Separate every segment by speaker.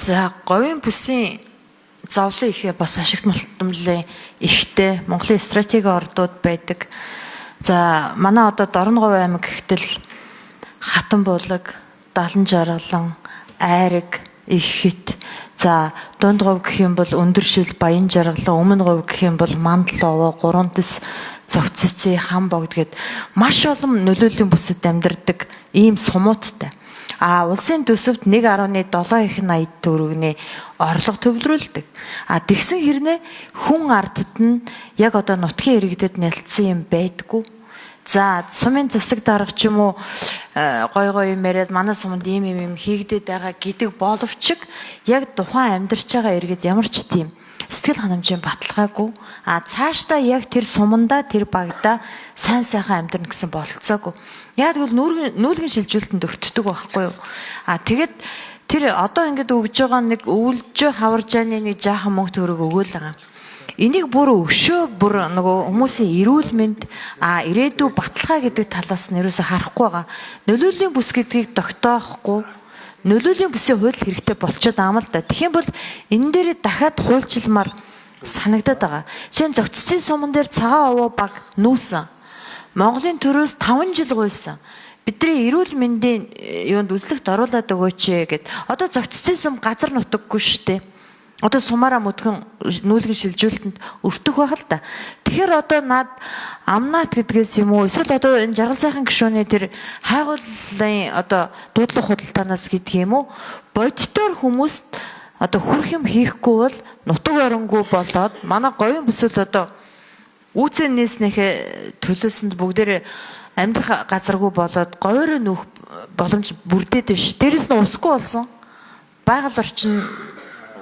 Speaker 1: За, говийн бүсийн зовлон ихээ бас ашигт мултамлын ихтэй Монголын стратеги ордууд байдаг. За, манай одоо Дорноговь аймаг гэхтэл Хатан булаг, Далан жаргалан, Айраг, Их хит. За, Дундговь гэх юм бол Өндөршил, Баян жаргалан, Өмнө говь гэх юм бол Мандал овоо, Гурван дэс, Цогцэцээ, Хам богд гэд маш олон нөлөөллийн бүсэд амьдардаг ийм сумууттай. А улсын төсөвт 1.7 их 80 төгрөгний орлого төвлөрүүлдэг. А тэгсэн хэрнээ хүн ардд нь яг одоо нутгийн иргэдэд нялцсан юм байдгүй. За, сумын засаг дарга ч юм уу гой гой юм яриад манай суманд ийм ийм юм хийгдээд байгаа гэдэг боловч яг тухайн амьдарч байгаа иргэд ямар ч тийм сэтгэл ханамжийн баталгаагүй. А цаашдаа яг тэр сумандаа, тэр багада сайн сайхан амьдрна гэсэн бололцоогүй. Яг тэгвэл нүүлгэн шилжүүлэлтэнд өртдөг байхгүй юу? А тэгэд тэр одоо ингээд өгж байгаа нэг өвлжөө хаваржааны нэг жаахан мөнгө төгрөг өгөөл байгаа. Энийг бүр өшөө бүр нөгөө хүмүүсийн эрүүл мэнд, а ирээдүй баталгаа гэдэг талаас нь ерөөсө харахгүй байгаа. Нөлөөлийн бүс гэдгийг тогтоохгүй, нөлөөлийн бүсийн хууль хэрэгтэй болчиход байгаа юм л да. Тэгэх юм бол энэ дээр дахиад хуульчилмаар санагдаад байгаа. Жишээ нь Зохицын суман дээр Цагаан овоо баг нүүсэн. Монголын төрөөс 5 жил гуйсан. Бидний эрүүл мэндийн юунд үзлэгт оруулаад өгөөч гэд. Одоо Зохицын сум газар нутаггүй шүү дээ. Одоо сумаараа мөдгөн нүүлгэн шилжүүлэлтэнд өртөх байх л да. Тэгэхээр одоо над амнат гэдгээс юм уу, эсвэл одоо энэ жаргал сайхан гишүүний тэр хайгуулын одоо дуудлага худалдаанаас гэдэг юм уу, бодитоор хүмүүст одоо хүрх юм хийхгүй бол нутаг оронгүй болоод манай говийн бүсэл одоо үүцэн нээснийхээ төлөөсөнд бүгдээрээ амьдрах газаргүй болоод говьороо нүүх боломж бүрдээд биш. Дээрэс нь усгүй болсон. Байгаль орчин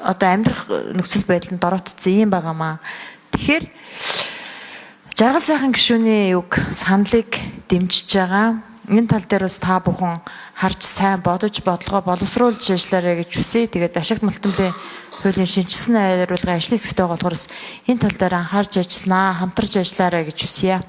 Speaker 1: одоо амьдрах нөхцөл байдал нь дороотцсон юм байгаамаа. Тэгэхээр жаргал сайхан гишүүний юг саналыг дэмжиж байгаа. Энэ тал дээр бас та бүхэн харж сайн бодож бодлогоо боловсруулж ажиллаарай гэж хүсье. Тэгээд ашигт мултамлын хуулийн шинэчилсэн найруулгын ажлын хэсэгтэй болохоор энэ тал дээр анхаарч ажилланаа, хамтарч ажиллаарай гэж хүсье.